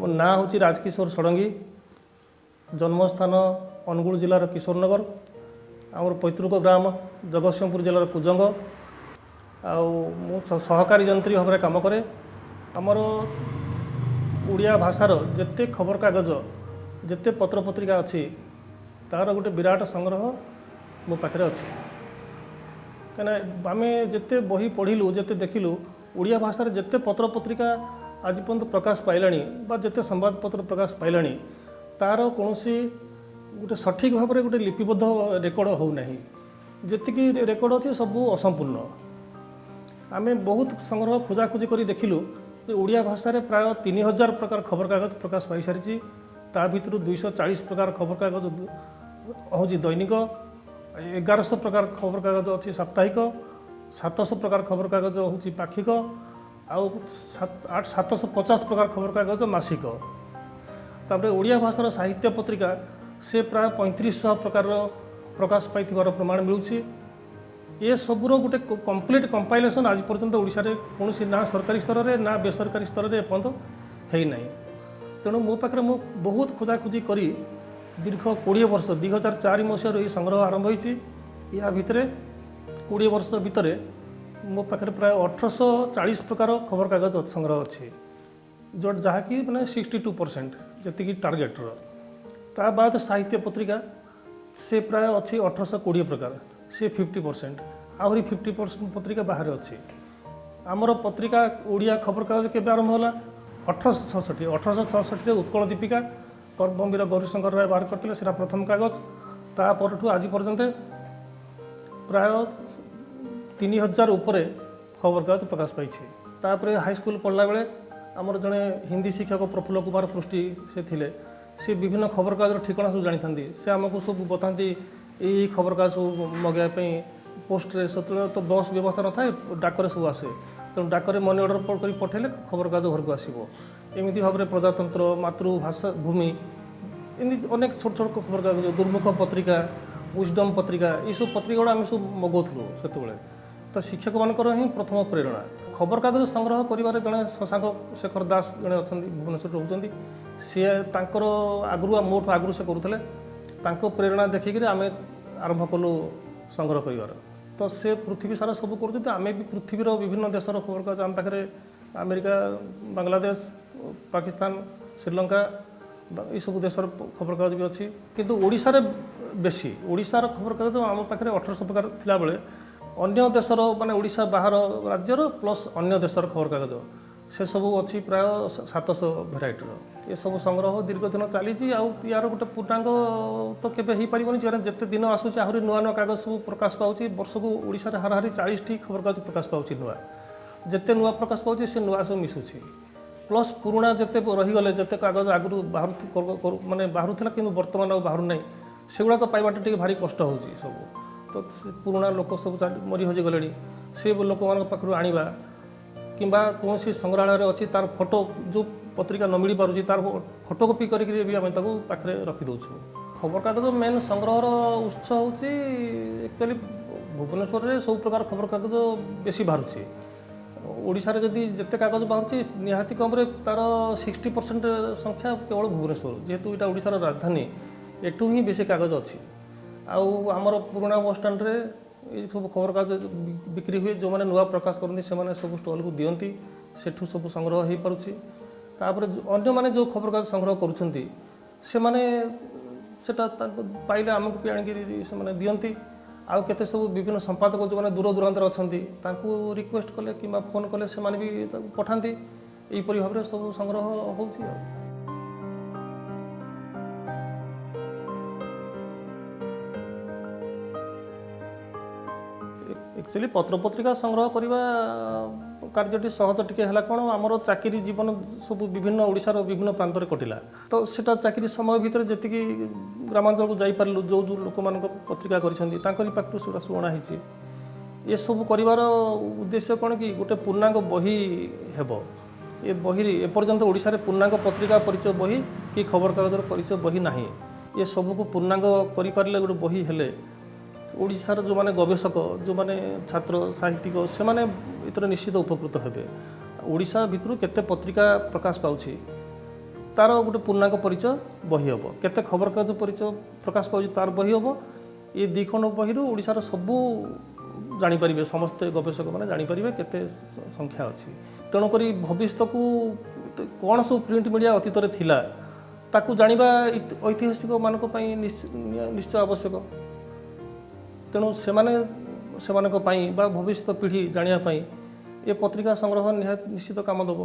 ମୋ ନାଁ ହେଉଛି ରାଜକିଶୋର ଷଡ଼ଙ୍ଗୀ। ଜନ୍ମସ୍ଥାନ ଅନୁଗୁଳ ଜିଲ୍ଲାର କିଶୋରନଗର। ଆମର ପୈତୃକ ଗ୍ରାମ ଜଗତସିଂହପୁର ଜିଲ୍ଲାର କୁଜଙ୍ଗ। ଆଉ ମୁଁ ସହକାରୀ ଯନ୍ତ୍ରୀ ଭାବରେ କାମ କରେ। ଆମର ଓଡ଼ିଆ ଭାଷାର ଯେତେ ଖବରକାଗଜ, ଯେତେ ପତ୍ରପତ୍ରିକା ଅଛି, ତା'ର ଗୋଟେ ବିରାଟ ସଂଗ୍ରହ ମୋ ପାଖରେ ଅଛି। କାହିଁକିନା ଆମେ ଯେତେ ବହି ପଢ଼ିଲୁ, ଯେତେ ଦେଖିଲୁ, ଓଡ଼ିଆ ଭାଷାରେ ଯେତେ ପତ୍ରପତ୍ରିକା ଆଜି ପର୍ଯ୍ୟନ୍ତ ପ୍ରକାଶ ପାଇଲାଣି ବା ଯେତେ ସମ୍ବାଦପତ୍ର ପ୍ରକାଶ ପାଇଲାଣି, ତା'ର କୌଣସି ଗୋଟେ ସଠିକ୍ ଭାବରେ ଗୋଟେ ଲିପିବଦ୍ଧ ରେକର୍ଡ଼ ହେଉନାହିଁ। ଯେତିକି ରେକର୍ଡ଼ ଅଛି, ସବୁ ଅସମ୍ପୂର୍ଣ୍ଣ। ଆମେ ବହୁତ ସଂଗ୍ରହ ଖୋଜାଖୋଜି କରି ଦେଖିଲୁ ଯେ ଓଡ଼ିଆ ଭାଷାରେ ପ୍ରାୟ 3000 ପ୍ରକାର ଖବରକାଗଜ ପ୍ରକାଶ ପାଇସାରିଛି। ତା ଭିତରୁ 240 ପ୍ରକାର ଖବରକାଗଜ ହେଉଛି ଦୈନିକ, 1100 ପ୍ରକାର ଖବରକାଗଜ ଅଛି ସାପ୍ତାହିକ, 700 ପ୍ରକାର ଖବରକାଗଜ ହେଉଛି ପାକ୍ଷିକ, ଆଉ 750 ପ୍ରକାର ଖବରକାଗଜ ମାସିକ। ତାପରେ ଓଡ଼ିଆ ଭାଷାର ସାହିତ୍ୟ ପତ୍ରିକା ସେ ପ୍ରାୟ 3500 ପ୍ରକାରର ପ୍ରକାଶ ପାଇଥିବାର ପ୍ରମାଣ ମିଳୁଛି। ଏସବୁର ଗୋଟେ କମ୍ପ୍ଲିଟ୍ କମ୍ପାଇଲେସନ୍ ଆଜି ପର୍ଯ୍ୟନ୍ତ ଓଡ଼ିଶାରେ କୌଣସି ନା ସରକାରୀ ସ୍ତରରେ ନା ବେସରକାରୀ ସ୍ତରରେ ଏପର୍ଯ୍ୟନ୍ତ ହେଇନାହିଁ। ତେଣୁ ମୋ ପାଖରେ, ମୁଁ ବହୁତ ଖୋଜାଖୋଜି କରି ଦୀର୍ଘ 20 ବର୍ଷ, 2004 ମସିହାରୁ ଏହି ସଂଗ୍ରହ ଆରମ୍ଭ ହୋଇଛି। ୟା ଭିତରେ, 20 ବର୍ଷ ଭିତରେ ମୋ ପାଖରେ ପ୍ରାୟ 1840 ପ୍ରକାର ଖବରକାଗଜ ସଂଗ୍ରହ ଅଛି, ଯେଉଁ ଯାହାକି ମାନେ 62% ଯେତିକି ଟାର୍ଗେଟର। ତା ବାଦ ସାହିତ୍ୟ ପତ୍ରିକା ସେ ପ୍ରାୟ ଅଛି 1820 ପ୍ରକାର, ସେ 50%। ଆହୁରି 50% ପତ୍ରିକା ବାହାରେ ଅଛି। ଆମର ପତ୍ରିକା, ଓଡ଼ିଆ ଖବରକାଗଜ କେବେ ଆରମ୍ଭ ହେଲା? 1866। 1866ରେ ଉତ୍କଳ ଦୀପିକା କର୍ମବୀର ଗୌରୀଶଙ୍କର ରାୟ ବାହାର କରିଥିଲେ। ସେଇଟା ପ୍ରଥମ କାଗଜ। ତା ପରଠୁ ଆଜି ପର୍ଯ୍ୟନ୍ତ ପ୍ରାୟ 3000 ଉପରେ ଖବରକାଗଜ ପ୍ରକାଶ ପାଇଛି। ତାପରେ ହାଇସ୍କୁଲ ପଢ଼ିଲା ବେଳେ ଆମର ଜଣେ ହିନ୍ଦୀ ଶିକ୍ଷକ ପ୍ରଫୁଲ୍ଲ କୁମାର ପୃଷ୍ଟି ସେ ଥିଲେ। ସେ ବିଭିନ୍ନ ଖବରକାଗଜର ଠିକଣା ସବୁ ଜାଣିଥାନ୍ତି। ସେ ଆମକୁ ସବୁ ବତାନ୍ତି ଏଇ ଖବରକାଗଜ ସବୁ ମଗାଇବା ପାଇଁ ପୋଷ୍ଟରେ। ସେତେବେଳେ ତ ବସ୍ ବ୍ୟବସ୍ଥା ନଥାଏ, ଡାକରେ ସବୁ ଆସେ। ତେଣୁ ଡାକରେ ମନି ଅର୍ଡ଼ର କରି ପଠାଇଲେ ଖବରକାଗଜ ଘରକୁ ଆସିବ। ଏମିତି ଭାବରେ ପ୍ରଜାତନ୍ତ୍ର, ମାତୃଭାଷା, ଭୂମି, ଏମିତି ଅନେକ ଛୋଟ ଛୋଟ ଖବରକାଗଜ, ଦୁର୍ମୁଖ ପତ୍ରିକା, ୱିଜଡମ୍ ପତ୍ରିକା, ଏଇସବୁ ପତ୍ରିକା ଗୁଡ଼ା ଆମେ ସବୁ ମଗାଉଥିଲୁ ସେତେବେଳେ। ତ ଶିକ୍ଷକମାନଙ୍କର ହିଁ ପ୍ରଥମ ପ୍ରେରଣା। ଖବରକାଗଜ ସଂଗ୍ରହ କରିବାରେ ଜଣେ ଶଶାଙ୍କ ଶେଖର ଦାସ ଜଣେ ଅଛନ୍ତି, ଭୁବନେଶ୍ୱରରେ ରହୁଛନ୍ତି। ସିଏ ତାଙ୍କର ଆଗରୁ, ମୋଠୁ ଆଗରୁ ସେ କରୁଥିଲେ। ତାଙ୍କ ପ୍ରେରଣା ଦେଖିକିରି ଆମେ ଆରମ୍ଭ କଲୁ ସଂଗ୍ରହ କରିବାର। ତ ସେ ପୃଥିବୀ ସାରା ସବୁ କରୁଛନ୍ତି, ଆମେ ବି ପୃଥିବୀର ବିଭିନ୍ନ ଦେଶର ଖବରକାଗଜ ଆମ ପାଖରେ ଆମେରିକା, ବାଂଲାଦେଶ, ପାକିସ୍ତାନ, ଶ୍ରୀଲଙ୍କା, ଏସବୁ ଦେଶର ଖବରକାଗଜ ବି ଅଛି। କିନ୍ତୁ ଓଡ଼ିଶାରେ ବେଶୀ। ଓଡ଼ିଶାର ଖବରକାଗଜ ଆମ ପାଖରେ 1800 ପ୍ରକାର ଥିଲାବେଳେ ଅନ୍ୟ ଦେଶର, ମାନେ ଓଡ଼ିଶା ବାହାର ରାଜ୍ୟର ପ୍ଲସ୍ ଅନ୍ୟ ଦେଶର ଖବରକାଗଜ ସେସବୁ ଅଛି ପ୍ରାୟ 700 ଭେରାଇଟିର। ଏସବୁ ସଂଗ୍ରହ ଦୀର୍ଘ ଦିନ ଚାଲିଛି। ଆଉ ୟାର ଗୋଟେ ପୂର୍ଣ୍ଣାଙ୍ଗ ତ କେବେ ହେଇପାରିବନି, କାରଣ ଯେତେ ଦିନ ଆସୁଛି ଆହୁରି ନୂଆ ନୂଆ କାଗଜ ସବୁ ପ୍ରକାଶ ପାଉଛି। ବର୍ଷକୁ ଓଡ଼ିଶାରେ ହାରାହାରି 40ଟି ଖବରକାଗଜ ପ୍ରକାଶ ପାଉଛି ନୂଆ। ଯେତେ ନୂଆ ପ୍ରକାଶ ପାଉଛି, ସେ ନୂଆ ସବୁ ମିଶୁଛି, ପ୍ଲସ୍ ପୁରୁଣା ଯେତେ ରହିଗଲେ, ଯେତେ କାଗଜ ଆଗରୁ ବାହାରୁ ମାନେ ବାହାରୁଥିଲା କିନ୍ତୁ ବର୍ତ୍ତମାନ ଆଉ ବାହାରୁ ନାହିଁ, ସେଗୁଡ଼ାକ ପାଇବାଟା ଟିକେ ଭାରି କଷ୍ଟ ହେଉଛି। ସବୁ ତ ସେ ପୁରୁଣା ଲୋକ ସବୁ ମରି ହଜିଗଲେଣି। ସେ ଲୋକମାନଙ୍କ ପାଖରୁ ଆଣିବା କିମ୍ବା କୌଣସି ସଂଗ୍ରହାଳୟରେ ଅଛି ତାର ଫଟୋ, ଯେଉଁ ପତ୍ରିକା ନ ମିଳିପାରୁଛି ତାର ଫଟୋକପି କରିକିରି ବି ଆମେ ତାକୁ ପାଖରେ ରଖିଦେଉଛୁ। ଖବରକାଗଜ ମେନ୍ ସଂଗ୍ରହର ଉତ୍ସ ହେଉଛି, ଆକ୍ଚୁଆଲି ଭୁବନେଶ୍ୱରରେ ସବୁ ପ୍ରକାର ଖବରକାଗଜ ବେଶୀ ବାହାରୁଛି। ଓଡ଼ିଶାରେ ଯଦି ଯେତେ କାଗଜ ବାହାରୁଛି, ନିହାତି କମ୍ରେ ତାର 60% ସଂଖ୍ୟା କେବଳ ଭୁବନେଶ୍ୱର। ଯେହେତୁ ଏଇଟା ଓଡ଼ିଶାର ରାଜଧାନୀ, ଏଠୁ ହିଁ ବେଶୀ କାଗଜ ଅଛି। ଆଉ ଆମର ପୁରୁଣା ବସଷ୍ଟାଣ୍ଡରେ ଏଇ ସବୁ ଖବରକାଗଜ ବିକ୍ରି ହୁଏ। ଯେଉଁମାନେ ନୂଆ ପ୍ରକାଶ କରନ୍ତି, ସେମାନେ ସବୁ ଷ୍ଟଲକୁ ଦିଅନ୍ତି, ସେଠୁ ସବୁ ସଂଗ୍ରହ ହୋଇପାରୁଛି। ତାପରେ ଅନ୍ୟମାନେ ଯେଉଁ ଖବରକାଗଜ ସଂଗ୍ରହ କରୁଛନ୍ତି, ସେମାନେ ସେଟା ତାଙ୍କୁ ପାଇଲେ ଆମକୁ ବି ଆଣିକିରି ସେମାନେ ଦିଅନ୍ତି। ଆଉ କେତେ ସବୁ ବିଭିନ୍ନ ସମ୍ପାଦକ ଯେଉଁମାନେ ଦୂର ଦୂରାନ୍ତରେ ଅଛନ୍ତି, ତାଙ୍କୁ ରିକ୍ୱେଷ୍ଟ କଲେ କିମ୍ବା ଫୋନ୍ କଲେ ସେମାନେ ବି ତାକୁ ପଠାନ୍ତି। ଏହିପରି ଭାବରେ ସବୁ ସଂଗ୍ରହ ହେଉଛି। ଆଉ ଆକ୍ଚୁଆଲି ପତ୍ରପତ୍ରିକା ସଂଗ୍ରହ କରିବା କାର୍ଯ୍ୟଟି ସହଜ ଟିକେ ହେଲା କ'ଣ, ଆମର ଚାକିରି ଜୀବନ ସବୁ ବିଭିନ୍ନ ଓଡ଼ିଶାର ବିଭିନ୍ନ ପ୍ରାନ୍ତରେ କଟିଲା। ତ ସେଟା ଚାକିରି ସମୟ ଭିତରେ ଯେତିକି ଗ୍ରାମାଞ୍ଚଳକୁ ଯାଇପାରିଲୁ, ଯେଉଁ ଯେଉଁ ଲୋକମାନଙ୍କ ପତ୍ରିକା କରିଛନ୍ତି, ତାଙ୍କରି ପାଖରୁ ସେଗୁଡ଼ା ସବୁ ଅଣା ହେଇଛି। ଏସବୁ କରିବାର ଉଦ୍ଦେଶ୍ୟ କ'ଣ କି ଗୋଟେ ପୂର୍ଣ୍ଣାଙ୍ଗ ବହି ହେବ। ଏ ବହିରେ, ଏପର୍ଯ୍ୟନ୍ତ ଓଡ଼ିଶାରେ ପୂର୍ଣ୍ଣାଙ୍ଗ ପତ୍ରିକା ପରିଚୟ ବହି କି ଖବରକାଗଜର ପରିଚୟ ବହି ନାହିଁ। ଏସବୁକୁ ପୂର୍ଣ୍ଣାଙ୍ଗ କରିପାରିଲେ, ଗୋଟେ ବହି ହେଲେ, ଓଡ଼ିଶାର ଯେଉଁମାନେ ଗବେଷକ, ଯେଉଁମାନେ ଛାତ୍ର, ସାହିତ୍ୟିକ, ସେମାନେ ଏଥିରେ ନିଶ୍ଚିତ ଉପକୃତ ହେବେ। ଓଡ଼ିଶା ଭିତରୁ କେତେ ପତ୍ରିକା ପ୍ରକାଶ ପାଉଛି, ତାର ଗୋଟେ ପୂର୍ଣ୍ଣାଙ୍ଗ ପରିଚୟ ବହି ହେବ। କେତେ ଖବରକାଗଜ ପରିଚୟ ପ୍ରକାଶ ପାଉଛି, ତାର ବହି ହେବ। ଏ ଦୁଇ ଖଣ୍ଡ ବହିରୁ ଓଡ଼ିଶାର ସବୁ ଜାଣିପାରିବେ, ସମସ୍ତେ ଗବେଷକମାନେ ଜାଣିପାରିବେ କେତେ ସଂଖ୍ୟା ଅଛି। ତେଣୁକରି ଭବିଷ୍ୟତକୁ କ'ଣ ସବୁ ପ୍ରିଣ୍ଟ ମିଡ଼ିଆ ଅତୀତରେ ଥିଲା, ତାକୁ ଜାଣିବା ଐତିହାସିକମାନଙ୍କ ପାଇଁ ନିଶ୍ଚୟ ଆବଶ୍ୟକ। ତେଣୁ ସେମାନେ ସେମାନଙ୍କ ପାଇଁ ବା ଭବିଷ୍ୟତ ପିଢ଼ି ଜାଣିବା ପାଇଁ ଏ ପତ୍ରିକା ସଂଗ୍ରହ ନିହାତି ନିଶ୍ଚିତ କାମ ଦେବ।